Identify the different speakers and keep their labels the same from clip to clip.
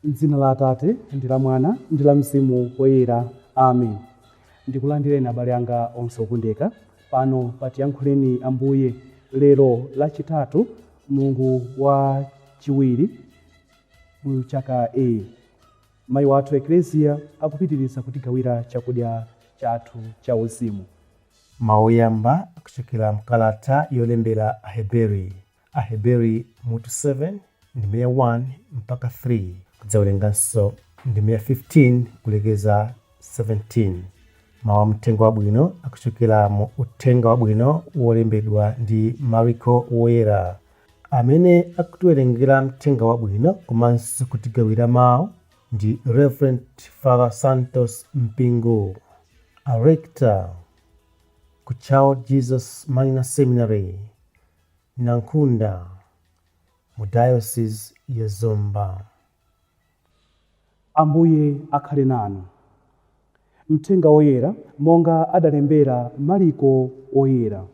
Speaker 1: M'dzina la Atate ndi la Mwana ndi la Mzimu Woyera. Amen. Ndikulandireni abale anga onse okondeka pano patiyankhuleni Ambuye lero lachitatu mulungu wa chiwiri mu chaka A. Mayi wathu Eklesia akupitiriza kutigawira chakudya chathu cha uzimu.
Speaker 2: Mawu oyamba kuchokera mkalata yolembera Aheberi, Aheberi mutu 7 ndime ya 1 mpaka 3, kudzawerenganso ndime ya 15 kulekeza 17. Mawu a mthenga wabwino akuchokera mu Uthenga Wabwino wolembedwa ndi Mariko Woyera. Amene akutiwerengera mthenga wabwino komanso kutigawira mawu ndi Reverend Father Santos Mpingo, a rector ku Child Jesus Minor Seminary, Nankhunda, mu Diocese ya Zomba.
Speaker 1: Ambuye akhale nanu. Mthenga Woyera monga adalembera Mariko Woyera.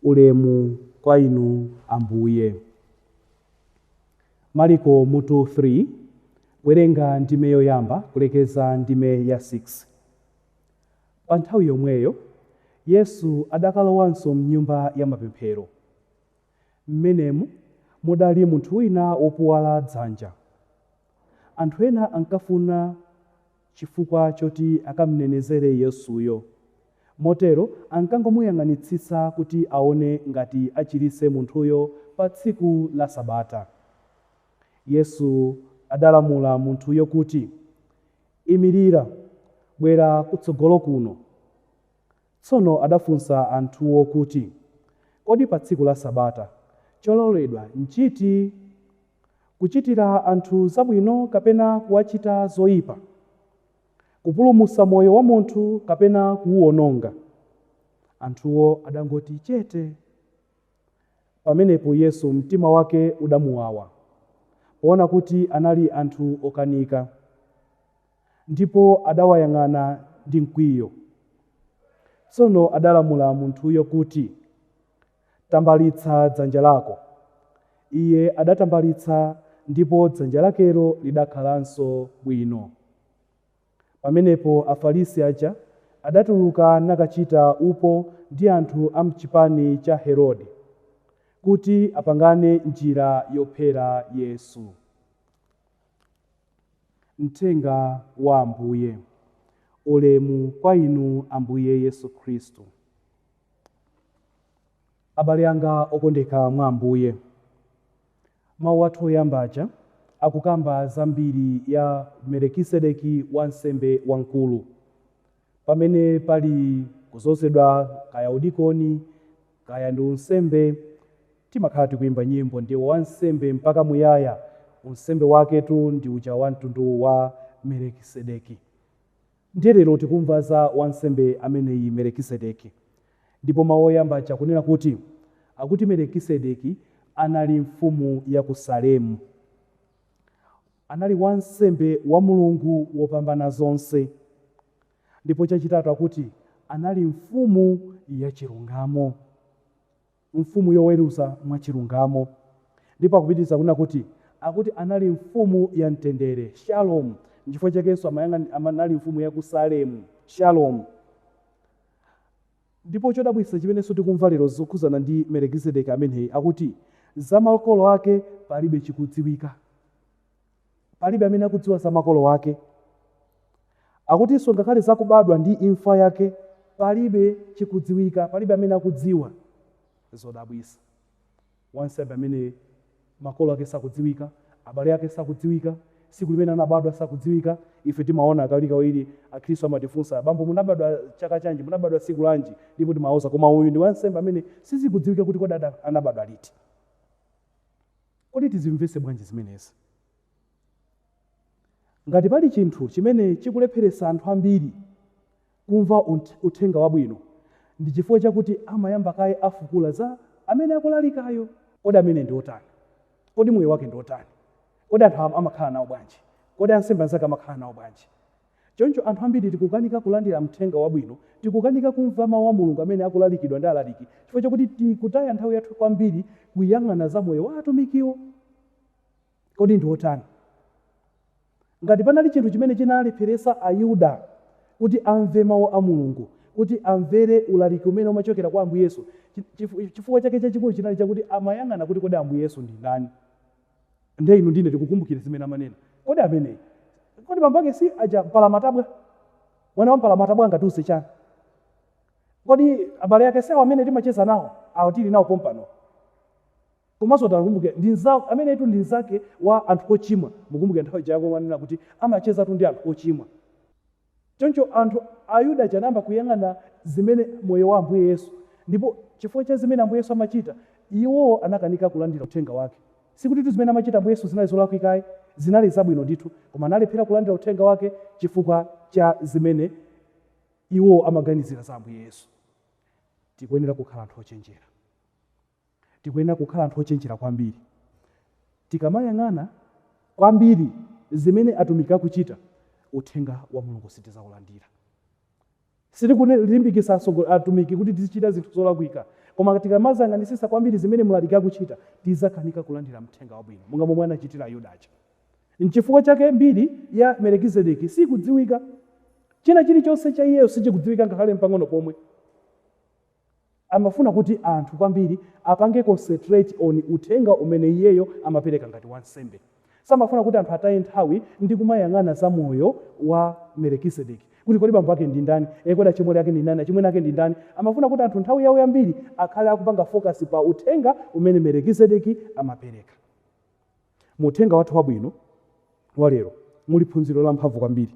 Speaker 1: Ulemu kwa inu Ambuye. Mariko mutu 3, werenga ndime yoyamba kulekeza ndime ya 6. Pa nthawi yomweyo Yesu adakalowanso mnyumba ya mapemphero. Mmenemu mudali munthu wina wopuwala dzanja. Anthu ena ankafuna chifukwa choti akamnenezere Yesuyo. Motero ankangomuyang'anitsitsa kuti aone ngati achiritse munthuyo pa tsiku la Sabata. Yesu adalamula munthuyo kuti, Imirira, bwera kutsogolo kuno. Tsono adafunsa anthuwo kuti, Kodi pa tsiku la Sabata chololedwa nchiti? Kuchitira anthu zabwino kapena kuwachita zoyipa? Kupulumutsa moyo wa munthu kapena kuwuwononga? Anthuwo adangoti chete. Pamenepo Yesu mtima wake udamuwawa, poona kuti anali anthu okanika, ndipo adawayang'ana ndi mkwiyo. Tsono adalamula munthuyo kuti, Tambalitsa dzanja lako. Iye adatambalitsa, ndipo dzanja lakelo lidakhalanso bwino. Pamenepo Afarisi aja adatuluka nakachita upo ndi anthu a m'chipani cha Herode, kuti apangane njira yophera Yesu. Mthenga wa Ambuye. Ulemu kwa inu Ambuye Yesu Khristu. Abale anga okondeka mwa Ambuye, mawu athu oyamba aja akukamba zambiri ya Melekisedeki wansembe wamkulu. Pamene pali kuzozedwa kaya udikoni kaya ndi unsembe, timakhala tikuyimba nyimbo ndi wansembe mpaka muyaya. Unsembe waketu ndi uja wa mtundu wa Melekisedeki. Ndiye lero tikumva za wansembe ameneyi Melekisedeki. Ndipo mawu oyamba aja akunena kuti akuti Melekisedeki anali mfumu ya ku Salemu. Anali wansembe wa Mulungu wopambana zonse. Ndipo chachitatu akuti anali mfumu ya chilungamo. Mfumu yoweruza mwachilungamo. Ndipo akupitiriza kunena kuti akuti anali mfumu ya mtendere, Shalom. Nchifukwa chakenso anali mfumu ya ku Salemu, Shalom. Ndipo chodabwitsa chimenenso tikumva lero zokhuzana ndi Melekisedeki ameneyi akuti za makolo ake palibe chikudziwika. Palibe amene akudziwa za makolo ake. Akutinso ngakhale zakubadwa ndi imfa yake palibe chikudziwika, palibe amene akudziwa. Zodabwitsa. Wansembe amene makolo ake sakudziwika, abale ake sakudziwika, tsiku limene anabadwa sakudziwika. Ife timaona kawirikawiri akhristu amatifunsa, bambo munabadwa chaka chanji, munabadwa tsiku lanji, ndipo timawauza, koma uyu ndi wansembe amene sizikudziwika kuti kodi anabadwa liti. Kodi tizimvetse bwanji zimenezi? Ngati pali chinthu chimene chikulepheretsa anthu ambiri kumva uthenga wabwino, ndi chifukwa chakuti amayamba kaye afukula za amene akulalikayo. Kodi amene ndi otani? Kodi moyo wake ndi otani? Kodi anthu amakhala nawo bwanji? Kodi ansembe anzake amakhala nawo bwanji? Choncho anthu ambiri tikukanika kulandira mthenga wabwino, tikukanika kumva mawu a Mulungu amene akulalikidwa ndi alaliki chifukwa chakuti tikutaya nthawi yathu kwambiri kuyang'ana za moyo wa atumikiwo. Kodi ndi otani? Ngati panali chinthu chimene chinalepheresa Ayuda kuti amve mawu a Mulungu, kuti amvere ulaliki umene umachokera kwa Ambuye Yesu, chifukwa chake chachikulu chinali chakuti amayang'ana kuti kodi Ambuye Yesu ndi ndani. Ndiye inu ndine tikukumbukira zimene amanena: "Kodi ameneyi, kodi bambo ake si aja mpalamatabwa? Mwana wa mpalamatabwa angatiuze chani? Kodi abale ake sewa amene timacheza nawo, awo tili nawo pompano?" Komanso takumbukira, ndi nzawo amenetu, ndi nzake wa anthu ochimwa. Mukumbukira nthawi ija manena kuti amachezatu ndi anthu ochimwa. Choncho anthu Ayuda chanamba kuyang'ana zimene moyo wa Ambuye Yesu, ndipo chifukwa cha zimene Ambuye Yesu amachita, iwo anakanika kulandira uthenga wake. Sikuti zimene amachita Ambuye Yesu zinali zolakwikayi, zinali zabwino ndithu, koma analephera kulandira uthenga wake chifukwa cha zimene iwo amaganizira za Ambuye Yesu. Tikuyenera kukhala anthu ochenjera, tikuyenera kukhala anthu ochenjera kwambiri. Tikamayang'ana kwambiri zimene atumiki akuchita, uthenga wa Mulungu sitizaulandira. Sitikulimbikitsa atumiki kuti tizichita zinthu zolakwika, koma tikamazayang'anisisa kwambiri zimene mlaliki akuchita, tizakanika kulandira mthenga wabwino monga momwe anachitira Ayuda aja. Nchifukwa chake mbiri ya Melekizedeki sikudziwika. China chilichonse cha iyeyo sichikudziwika ngakhale mpang'ono pomwe. Amafuna kuti anthu kwambiri apange concentrate on uthenga umene iyeyo amapereka ngati wansembe. Samafuna kuti anthu ataye nthawi ndi kumayang'ana za moyo wa Melekizedeki, kuti kodi bambo ake ndi ndani, kodi achimwene ake ndi ndani, achimwene ake ndi ndani. Amafuna kuti anthu nthawi yawo yambiri akhale akupanga focus pa uthenga umene Melekizedeki amapereka. Mu uthenga wathu wabwino wa lero muli phunziro lamphamvu kwambiri.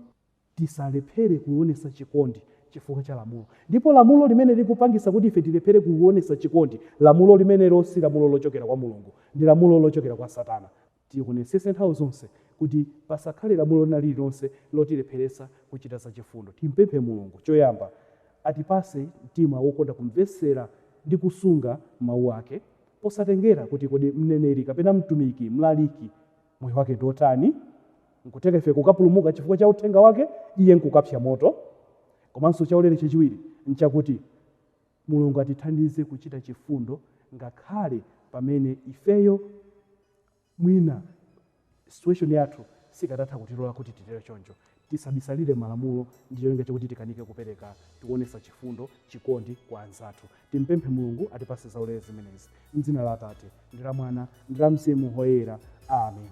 Speaker 1: Tisalephere kuonesa chikondi chifukwa cha lamulo. Ndipo lamulo limene likupangisa kuti ife tilephere kuonesa chikondi, lamulo limenelo si lamulo lochokera kwa Mulungu, ndi lamulo lochokera kwa Satana. Tionesese nthawi zonse kuti pasakhale lamulo lina lililonse lotilepheresa kuchita zachifundo. Timpemphe Mulungu choyamba atipase mtima wokonda kumvesera ndi kusunga mawu ake, posatengera kuti kodi mneneri kapena mtumiki, mlaliki, moyo wake ndi otani. Nkuteka ife kukapulumuka chifukwa cha uthenga wake, iye nkukapsa moto. Komanso chaulere chachiwiri nchakuti Mulungu atithandize kuchita chifundo ngakhale pamene ifeyo mwina situation yathu sikatatha kutilola kuti titere. Choncho tisabisalire malamulo ndi cholinga chakuti tikanike kupereka, tikuonesa chifundo, chikondi kwa anzathu. Timpemphe Mulungu atipase zaulere zimenezi. Mdzina la Atate ndi la Mwana ndi la Mzimu Woyera, amen.